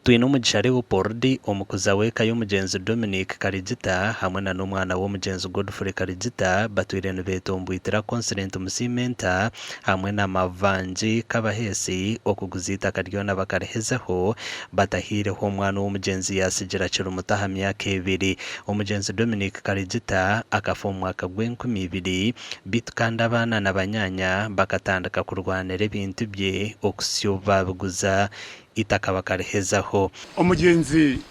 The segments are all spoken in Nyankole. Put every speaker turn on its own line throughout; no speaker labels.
Twinomugisha Leopold, omukuza w'eka y'omugyenzi Dominic Karigita hamwe na n'omwana w'omugyenzi Godfrey Karigita batwire nibetomboitira Consulent Musiimenta hamwe na Mavangi Kabaheesi okuguza eitaka ryona bakarihezaho batahaireho omwana ou omugyenzi yaatsigira akiri muto aha myaka ebiri. Omugyenzi Dominic Karigita akafa omu mwaka gw'enkumi ibiri beitu kandi abaana na banyaanya bakatandika kurwanira ebintu bye okuhitsya obu baabiguza eitaka bakarihezaho.
Omugyenzi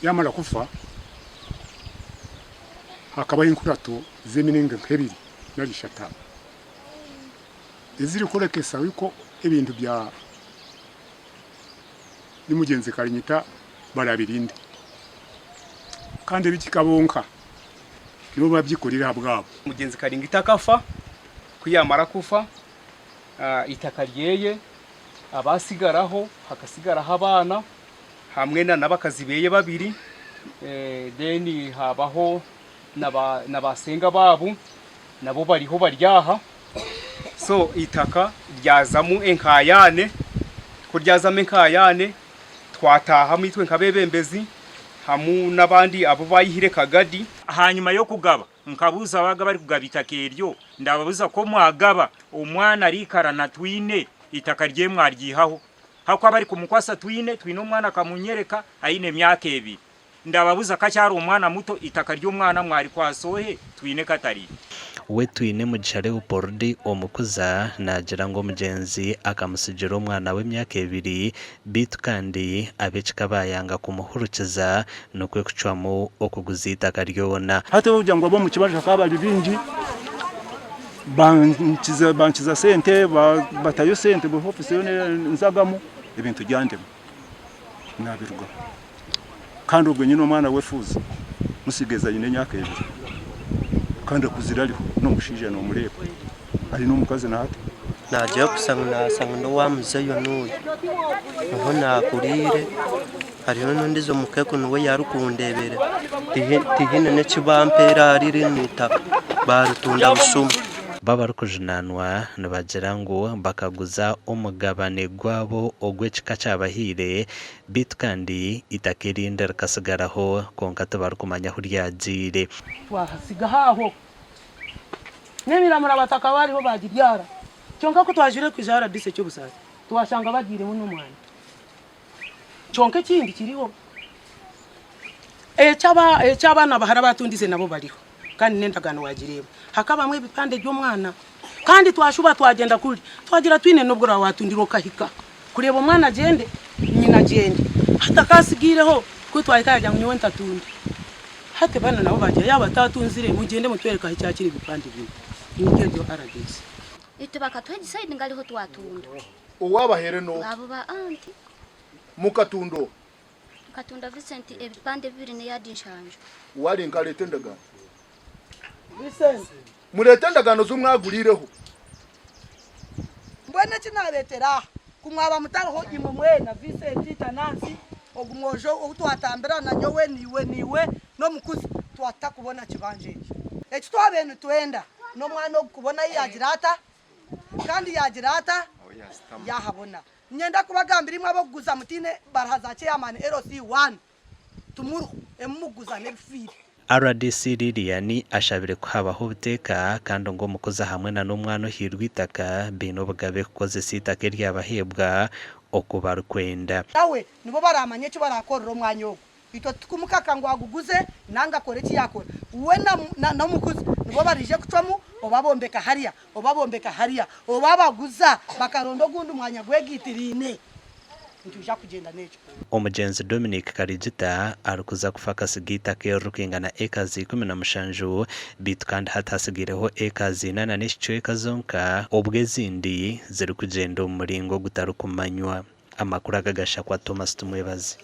yaamara kufa, hakabaho enkurato z'emiringo nk'ebiri nari ishatu ezirikworekesa oku ebintu bya mugyenzi Karinyita barabirinde. Kandi ebi kika bonka nibo babyekorire ahabwabo.
Mugyenzi Karingita akafa, ku yaamara kufa Eitaka ryeye abasigaraho hakasigaraho abaana hamwe na n'abakazi beye babiri then habaho na basenga baabo nabo bariho bari aha so eitaka ryazamu enkayaane ku ryazamu enkayaane twataahamu itwe nk'abebembezi hamu n'abandi abu bayihire Kagadi.
Ahanyima y'okugaba Nkabuuza abo abarikugaba eitaka eryo, ndaababuuza ku mwagaba, omwana ariikara na Twine, eitaka rye mwaryihaho? Haku abarikumukwasa Twine, Twine omwana akamunyereka aine emyaka ebiri. Ndaababuuza ku akyari omwana muto, eitaka ry'omwana mwarikwasa ohe, Twine katariyo?
We Twine Mugisha Leopold omukuza naagira ngu omugyenzi akamutsigira omwana w'emyaka ebiri Beitu kandi ab'ekika baayanga kumuhurikiza, nikwo kucwamu okuguza eitaka ryona.
Hati ogira ngu ab'omu kibanja bakaba bari baingi, bankiza sente, batayo sente buri ofiisi yoona nzagamu ebintu byandema nabirugamu. Kandi obwo nyine omwana w'efuuzi mutsigazi aine emyaka ebiri kandi akuzire ariho n'omushaija nomureeba aine omukazi na hati.
Naagira kusha ngu naashanga n'owa muzeeyi n'oyo niho naakuriire hariho n'ondiijo mukeeko niwe yaarikundeebera tihaine n'eki bampeera ahari rinu itaka baaritunda busuma.
Bo abarikujunaanwa nibagira ngu bakaguza omugabane gwabo ogw'ekika kyabahaire Beitu kandi eitaka erindi rikatsigaraho kwonka tibarikumanya ahu ryagiire.
Twahasigaho aho n'emiramura abataka bariho bagibyara kyonka ku twajire kwija rdc eky'obusaasi twashanga bagiiremu n'omwani kyonka ekindi kiriho eky'abaana bahara abatundize nabo bariho kandi n'endagaano wagireeba hakabamu ebipande by'omwana kandi twashuba twagyenda kuri twagira twine n'obu oraba watundire okahika Kureeba omwana agyende, nyina agyende. Hati akaatsigaireho ku twahika yaagira ngu nyowe ntatunde. Hati banu nabo baagira yaaba ataatunzire mugyende mutwereke ahu kyakiri ebipande bimwe. Niryo eryo RDC.
Itwe bakatuha egi side ngu ariho twatunda.
Owaabahaire n'oha?
Abo ba aunty.
Mukatunda oha?
Nkatunda Vincent ebipande bibiri n'eyadi nshanju.
Wari nka areeta endagaano. Mureete endagaano zu mwaguriireho.
Mbwenu eki naareetera aha, ku mwaba mutariho imwe mwena, Vincent, Tanansi, ogu mwojo ou twatambira, na nyowe, naiwe, naiwe, n'omukuzi, twatutakubona kibanja eki. Eki twabaire nitwenda n'omwana ogu kubona ahu yaagira ata, kandi yaagira ata, yaahabona. Niinyenda kubagambira imwe ab'okuguza mutaine baruha za Chairman LC one. Timuriho, ebi murikuguza n'ebifiire.
Rdc Lilian ashabire ku habaho obuteeka kandi ngu omukozi hamwe na n'omwana ohairwe eitaka baine obugabe kukozesa eitaka eryabaheebwa oku barikwenda.
Nawe nibo baraamanye eki baraakorere omwanya ogwo. Itwe titukumukaka ngu aguguze nanga akore eki yaakora. We n'omuguzi nibo baraije kucwamu oba bombeka hariya oba bombeka hariya oba baguza bakaronda ogundi mwanya gwegaitiraine. Nitwija kugyenda n'ekyo.
Omugyenzi Dominic Karigita arikuza kufa akasiga eitaka eririkwingana ekazi 17 beitu kandi hati hatsigaireho ekazi inana n'ekicweka zonka obwo ezindi zirikugyenda omu muringo ogutarikumanywa. Amakuru aga gashakwa Thomas Tumwebaze.